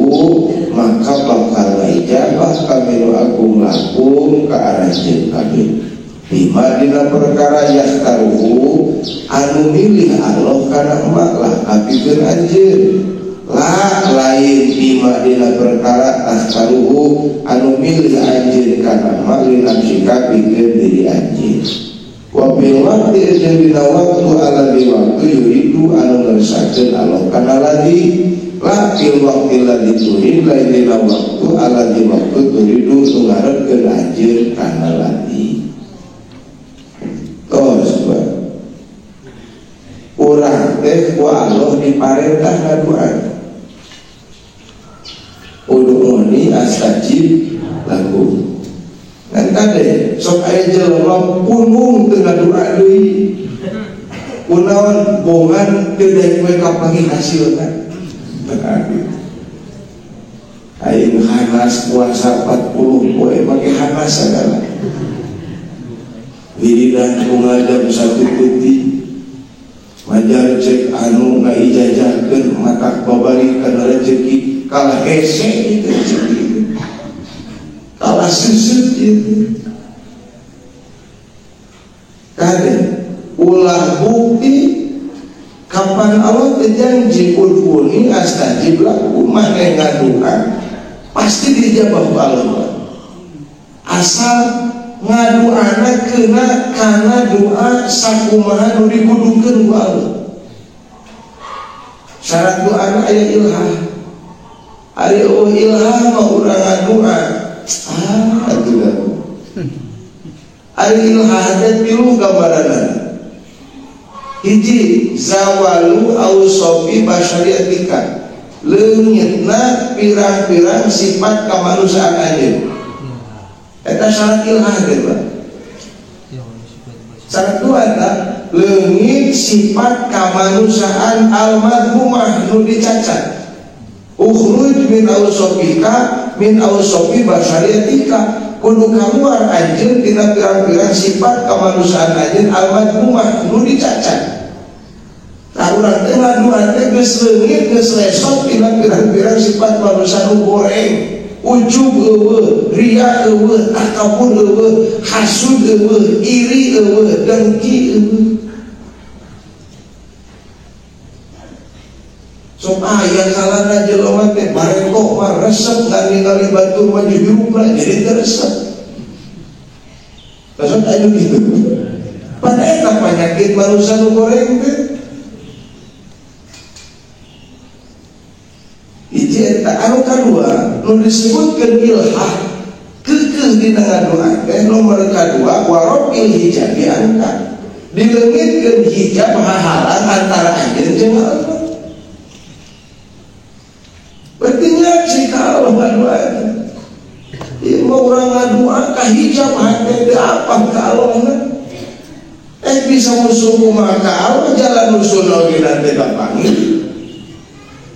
maka bakal ijabah kami doakum lakum ka aranjeun kabeh lima dina perkara yahtaruhu anu milih Allah kana emak lah kapikeun anjeun lah lain lima dina perkara ahtaruhu anu milih anjeun kana emak linafsika pikeun diri anjeun wa bil waqti jeung dina waktu ala di waktu yuridu anu ngersakeun Allah kana lagi la fil waqti ladzi turid lain dina waktu ala di waktu turidu nu ngarepkeun anjeun kana lagi. Tos urang teh ku Allah diparentah ngadoa ud'uni astajib lakum. Ngan kade sok aya jelema punung teu ngadoa deui kunaon bongan teu daek we kapanggih hasilna. Aing hanas puasa 40 poe make hanas sagala wiridan bunga jam 1 peuting majar cek anu ngaijajahkeun matak babari kana rezeki kalah hese itu rezeki kalah susut itu kade ulah bukti kapan Allah terjanji ud'uni astajib lakum maneh ngadoa pasti dijabah ku Allah asal ngadoana kena kana doa sakumaha nu dikudukeun ku Allah. Syarat doana aya ilhah. Ari eueuh ilhah mah urang ngadoa. Ah atuh da. Ari ilhah teh tilu gambaranna. Hiji zawalu ausofi basyariatika. Leungitna pirang-pirang sifat kamanusiaan anjeun. Eta syarat ilhah teh Pak. Syarat dua tak leungit sifat kamanusiaan al-madhmumah nu dicacat. Ukhruj min awsafika min awsafi basyariyatika kudu kaluar anjeun tina pirang-pirang sifat kamanusiaan anjeun al-madhmumah nu dicacat. Tah urang teh ngaduan teh geus leungit geus lesot tina pirang-pirang sifat manusia nu goreng. Ujub eueuh, riya eueuh, takabur eueuh, hasud eueuh, iri eueuh, dengki eueuh. Sok aya kalana jelema teh barengkok mah resep ningali batur mah hirupna jadi teu resep. Maksud anu kitu. Pada eta penyakit manusia nu goreng teh. Hiji eta anu kadua nu disebutkeun ilhah keukeuh dina ngadoa teh nomor kadua warofil hijabi angka. Dileungitkeun hijab hahalang antara anjeun jeung Allah. Berarti ngaji ka Allah ngadoa teh. Ieu mah urang ngadoa ka hijab hate teu apa ka Allah. Bisa musuh kumaha ka Allah jalan usul oge nanti kapanggih.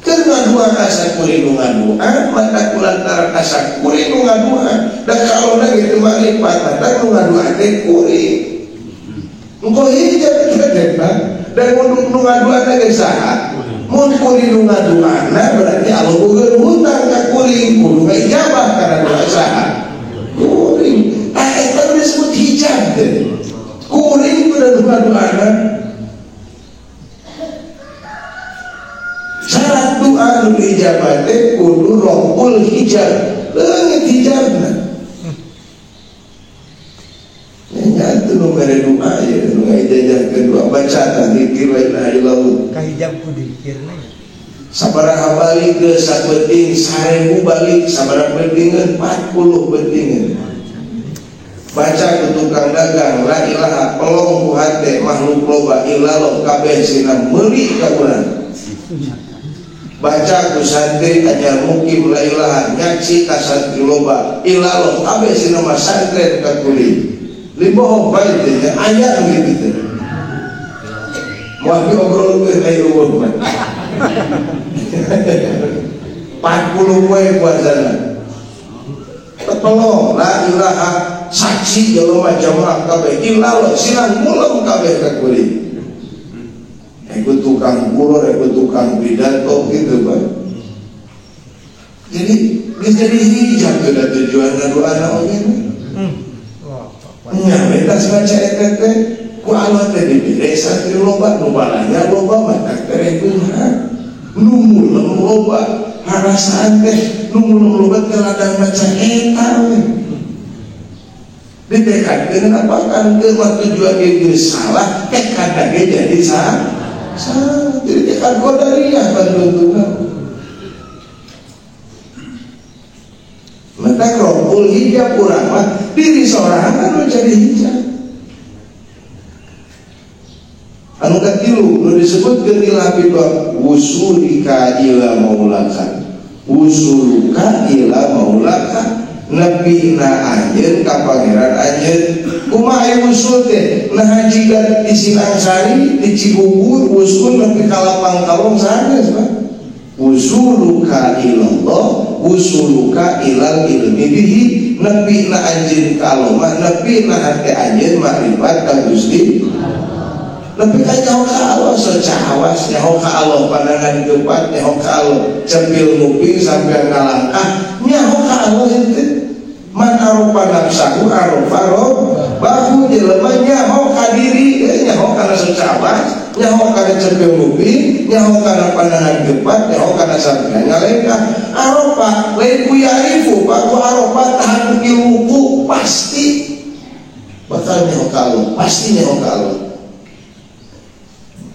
Keur ngadua ka kuring nu ngadua, mata kulantaran ka kuring nu ngadua. Da ka Allah ge teu maripat, mata nu ngadua teh kuring. Engko hijab teh da mun nu ngadua teh saha? Mun kuring nu ngaduana berarti Allah boga hutang ka kuring, kudu ngaijabah kana doa saha? Kuring. Tah eta disebut hijab teh. Kuring kudu nu ngaduana. Syarat doa nu diijabah teh kudu rohul hijab, leungit hijabna. Nya teu nu mere doa ye, nu ngajajahkeun doa baca tah zikir la ilaha illallah. Ka hijab ku dikirna. Sabaraha balik geus sapenting 1000 balik, sabaraha pentingeun 40 pentingeun. Baca ku tukang dagang la ilaha pelong ku hate makhluk loba illallah kabeh sina meuli ka urang. Baca ku santri anyar mukim la ilaha nyaksi ka santri loba illallah kabeh sina mah santren ka kuring. Libohong bae teh nya aya nu kitu teh. Moal diobrolkeun aya eueuh mah. 40 poe puasana. Tolong la ilaha saksi jelema jamaah kabeh illallah sina mulem kabeh ka kuring. Ikut tukang kuror, ikut tukang pidato gitu Pak. Jadi geus jadi hijab teh tujuan ngadoana oge. Nya beta baca eta teh ku Allah teh dibere santri loba nu balanya loba matak teh beunghar. Nu mulem loba harasaan teh nu mulem loba teh ladang maca eta we. Ditekadkeun apakan teu mah tujuan ge geus salah, tekad ge jadi salah. Salah, jadi tekad qadariyah pantuntunna. Mata rohul hijab urang mah diri sorangan nu jadi hijab. Anu katilu nu disebutkeun ilahi wusulika ila maulaka. Wusuluka ila maulaka. Nepi na anjeun ka pangeran anjeun. Kumaha aya wusul teh? Nah jiga di Sinangsari, di Cigugur wusul nepi ka Lapang Kalong sanes, Pak. Wusuluka ilallah, wusuluka ilal ilmi bihi. Nepi na anjeun ka Allah, nepi na hate anjeun makrifat ka Gusti. Nepi ka nyaho ka Allah sacawas, nyaho ka Allah pandangan gepat, nyaho ka Allah cepil nguping sampai ngalangkah, nyaho ka Allah itu. Man arofa nafsahu arofa rabbahu, jelema nyaho ka diri, nyaho kana sacawas, nyaho kana cepil nguping, nyaho kana pandangan gepat, nyaho kana sampai ngalengkah. Arofa lain ku yarifu, pak ku arofa tahan ilmuku pasti bakal nyaho ka Allah, pasti nyaho ka Allah.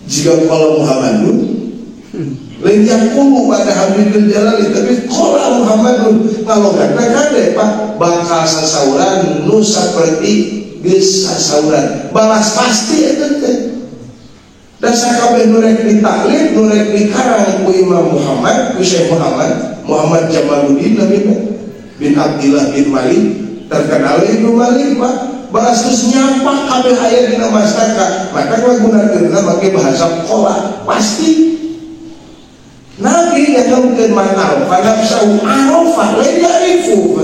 Jika kalau Muhammadun lain yaqulu pada Habibul Jalali, tapi qala Muhammadun kalau kata kade Pak bakal sasauran nu saperti geus sasauran balas pasti eta teh. Dasar kabeh nu rek ditaklid nu rek dikarang ku Imam Muhammad ku Syekh Muhammad Muhammad Jamaluddin Nabi bin Abdillah bin Malik, terkenal Ibnu Malik Pak. Balas geus nyampak kabeh aya dina mastaka. Maka ngagunakeunna make bahasa qola pasti. Nabi nyakeun man arafa nafsahu arafa lain ya'rifu.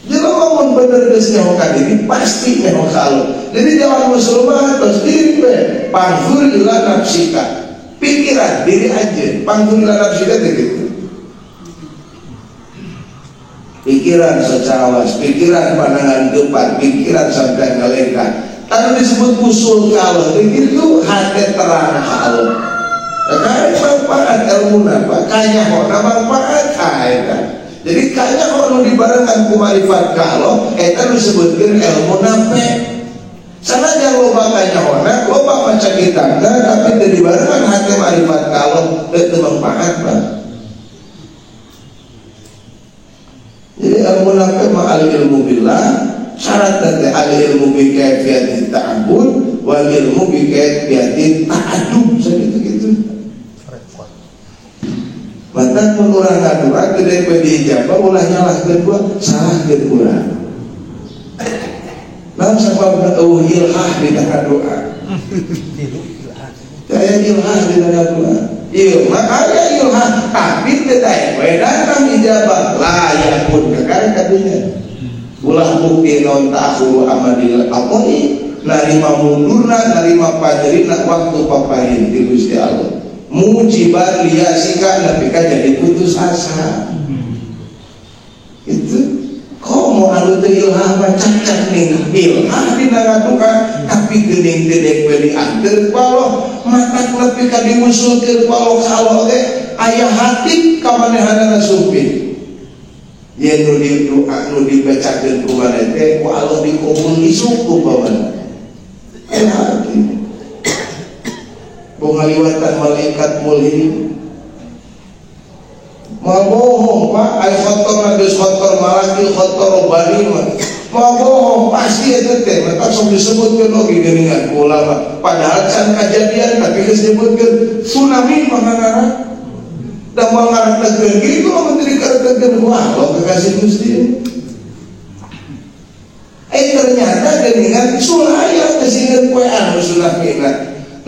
Jelema mun bener geus nyaho ka diri pasti nyaho ka Allah. Jadi jangan muslimah terus diri we pangzur ila nafsika. Pikiran diri anjeun, pangzur ila nafsika teh kitu. Pikiran secawas, pikiran pandangan depan, pikiran sampai ngalengkah. Tanu disebut usul ka Allah teh kitu hate terang ka Allah. Karena manfaat ilmu napa, kanyahona manfaat eta. Jadi kanyaho nu dibarengan ku marifat ka Allah, eta disebutkeun ilmu nape. Sanajan loba kanyahona, loba maca kitabna tapi teu dibarengan hate marifat ka Allah, teu manfaat Pak. Jadi ilmu nape mah al ilmu billah, syarat teh al ilmu bi kaifiyati ta'abbud wal ilmu bi kaifiyati ta'addub, sakitu-kitu. Mata mun urang ngadua teu deui we diijabah ulah nyalahkeun gua, salahkeun urang. Naon sababna eueuh ilhah dina doa? Aya ilhah dina doa. Ieu mah aya ilhah tapi teu daek we datang ijabah. La yakun kakara kadinya. Ulah bukti naon ta'khuru amadil aqoi narima mundurna narima panjerina waktu paparin ti Gusti Allah. Mujiban liyasika nepi ka jadi putus asa. Itu komo anu teu ilhah mah cacak ning ilhah dina ngaduka tapi geuning teu deuk we dianteur ku Allah matak nepi ka diusulkeun ku Allah ka Allah ge aya hati ka manehanana sumpit. Yen nu didoa nu dibacakeun ku maneh teh ku Allah dikabul isuk umpamana. Aya hati pengaliwatan malaikat mulhim. Mau bohong Pak, ay khotor geus khotor malakil khotor robani mah. Mau bohong pasti eta teh, maka sok disebutkeun oge geuningan ku ulama. Padahal can kajadian tapi geus disebutkeun tsunami mah ngarana. Da moal ngaraktekeun kitu lamun teu dikaraktekeun ku Allah kekasih Gusti. Ternyata geuningan sulaya kesingkeun poe anu tsunami.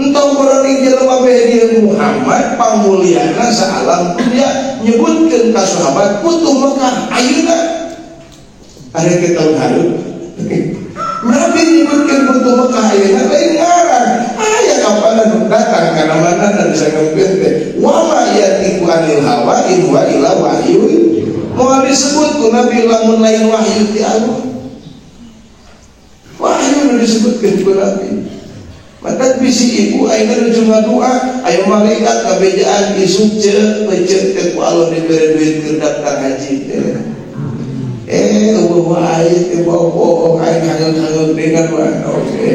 Entong boroning jelema beh Muhammad pamuliana saalam dunia nyebutkeun ka sahabat putu Mekah ayeuna ari ke tahun hareup Nabi nyebutkeun putu Mekah ayeuna lain ngaran aya kapan anu datang kana mana dan bisa ngempeun teh wa ma yatiku anil hawa in huwa illa wahyu moal disebut ku Nabi lamun lain wahyu ti Allah wahyu nu disebutkeun ku Nabi. Mata bisi ibu ayeuna nuju ngadoa aya malaikat kabejaan isuk ceuk peceuk teh ku Allah dibere duit keur daftar haji teh. Eueuh wae teh bohong aing hangeul-hangeul dengan wae. Oke.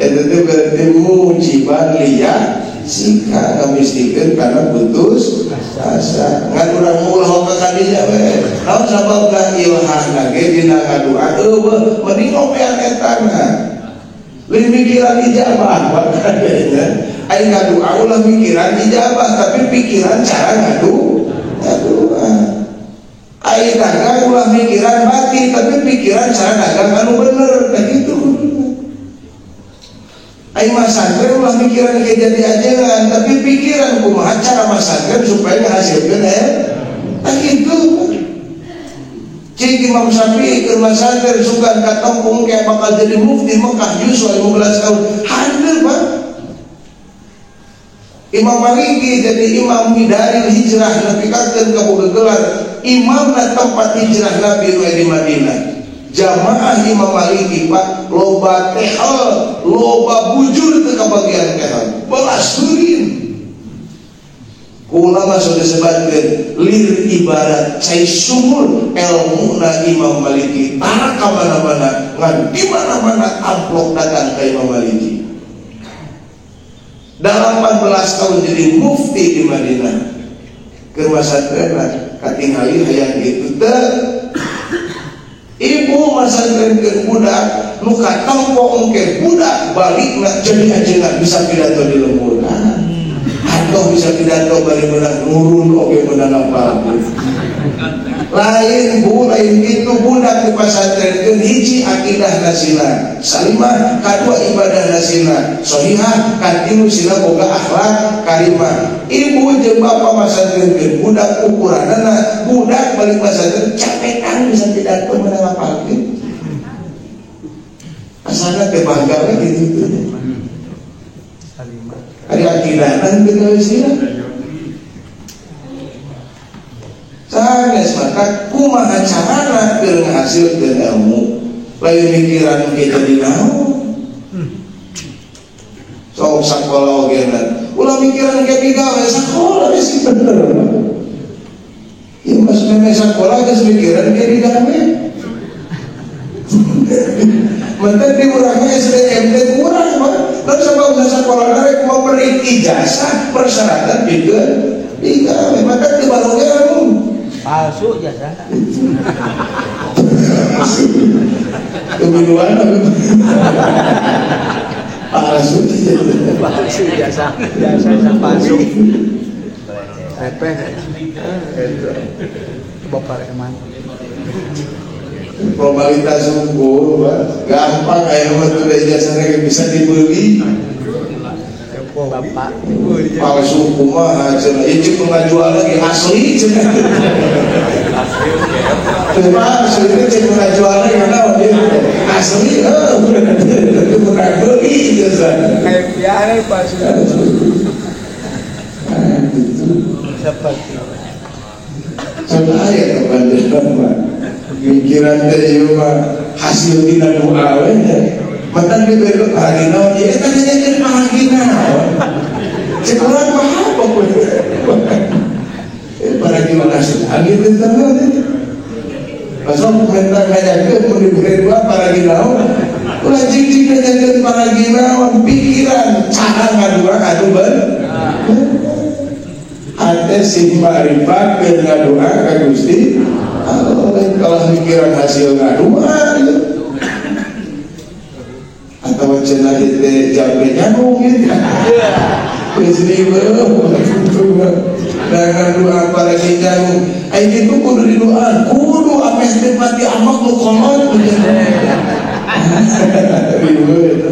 Eta teh berarti mujiban liya sika ngamistikeun kana putus asa. Ngan urang ulah ka kadinya we. Naon sababna ilhahna ge dina ngadoa eueuh mending ngopean eta mah. Lain mikiran ijabah makanya aing ngadoa ulah mikiran ijabah tapi pikiran cara ngadu ngadoa. Aing dagang ulah mikiran batin tapi pikiran cara dagang anu bener kayak gitu. Aing masantren ulah mikiran kayak jadi ajengan tapi pikiran kumaha cara masantren supaya ngahasilkeun tah kitu. Cik Imam Syafi'i keur masantren sugan katongkong kayak bakal jadi mufti Mekah yuswa 15 tahun. Hadir Pak. Imam Maliki jadi imam Bidaril Hijrah nepi kakeun ka boga gelar imamna tempat hijrah Nabi di Madinah. Jamaah Imam Maliki Pak loba tehel, loba bujur teu kabagian tehel. Belas durin. Ulama sudah disebutkan lir ibarat cai sumur ilmuna Imam Maliki tara ka mana-mana ngan di mana-mana amplop datang ke Imam Maliki. 18 tahun jadi mufti di Madinah. Keur masantren katingali hayang kitu teh. Ibu masantren keur budak nu katempo engke budak balikna jadi ajengan bisa pidato di lembur. Atau bisa pidato bari menang nurun oge menang apa. Lain bu, lain gitu budak di pasantrenkeun hiji akidah nasina salimah, kadua ibadah nasina sohihah, katilu sila boga akhlak karimah. Ibu jeung bapak masantrenkeun budak ukuranana, budak balik pasantren capekan bisa pidato menang apalkeun. Asalna teh bangga we kitu teh. Ari akidahna teu gawe sila. Sanes maka kumaha carana keur ngahasilkeun ilmu lain mikiran ke jadi naon. Sok sakola oge ulah mikiran ke digawe sakola geus bener. Ieu mas meme sakola geus mikiran ke digawe. Mantap di urangnya SDM teh kurang mah. Lalu sabab sakola rek memberi ijazah persyaratan pikeun digawe maka teu balong ilmu. Palsu jasa. Kebiduan palsu. Palsu jasa. Jasa palsu. Repeh. Bapak eman. Formalitas unggul, gampang aya mah teu ijazahna bisa dibeli. Bapak palsu kumaha cenah ieu cek ngajual lagi asli cenah. Asli asli cek ngajual lagi naon ieu asli heuh teu pernah beli jasa. Kayak biara palsu. Seperti cenah aya kapan mah pikiran teh ieu mah hasil dina doa we nya. Mantan diberi paragi naon ieu eta nanyakeun paragi naon. Cek urang mah apa paragi mana sih gitu teh. Pasal minta ngajakeun mun diberi doa paragi naon. Ulah cing-cing nanyakeun paragi naon, pikiran cara ngadua anu bener. Hate sing marifat keur ngadoa ka Gusti Allah kalah mikiran hasil ngadoa ieu. Atau cenah teh jambe nyamuk gitu. Geus riweuh dengan doa paragi nyamuk. Ai kitu kudu didoaan, kudu apes teh mati amak nu kolot. Riweuh eta.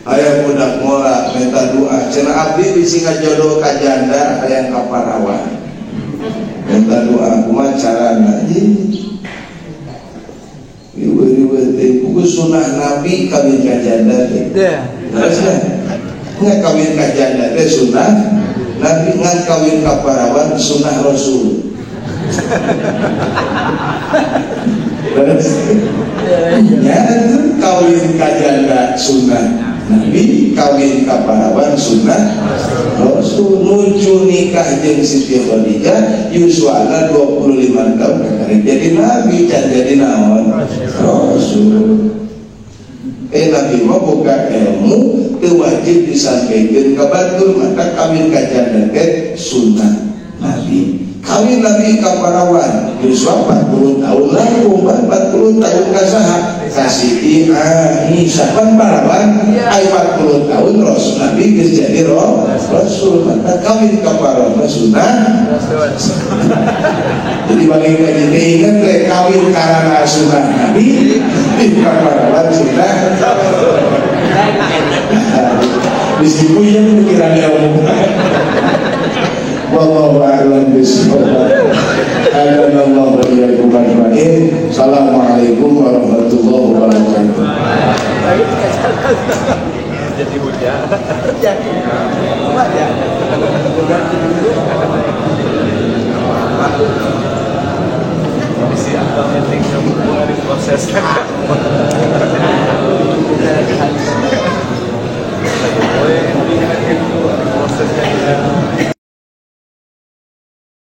Aya budak mola minta doa, cenah abdi bisi ngajodoh ka janda hayang ka parawan. Minta doa kumaha carana? Riweuh-riweuh teh buku sunah Nabi kawin ka janda teh. Terus nya kawin ka janda teh sunah Nabi, ngan kawin ka parawan sunah Rasul. Terus nya kawin ka janda sunah Nabi, kawin ka parawan sunah Rasul. Nuju nikah jeung Siti Khadijah yuswana 25 tahun kakarek jadi nabi can jadi naon Rasul. Nabi mah boga ilmu teu wajib disampaikan ka batur, maka kawin ka janda teh sunnah Nabi. Kawin Nabi ka parawan yuswa 40 tahun lalu, 40 tahun ka saha? Ka Siti Aisyah. Kan parawan ai 40 tahun Rasul Nabi geus jadi Rasul, maka kawin ka parawan sunnah Rasul. Jadi bagi kaji ingat teh kawin karena sunnah Nabi, ka parawan sunnah. Meskipun yang pikirannya umum. Wallahu a'lam bishawab. Hadanallahu wa iyyakum ajmain. Assalamualaikum warahmatullahi wabarakatuh. Jadi hujan. Jadi. Ya. Proses.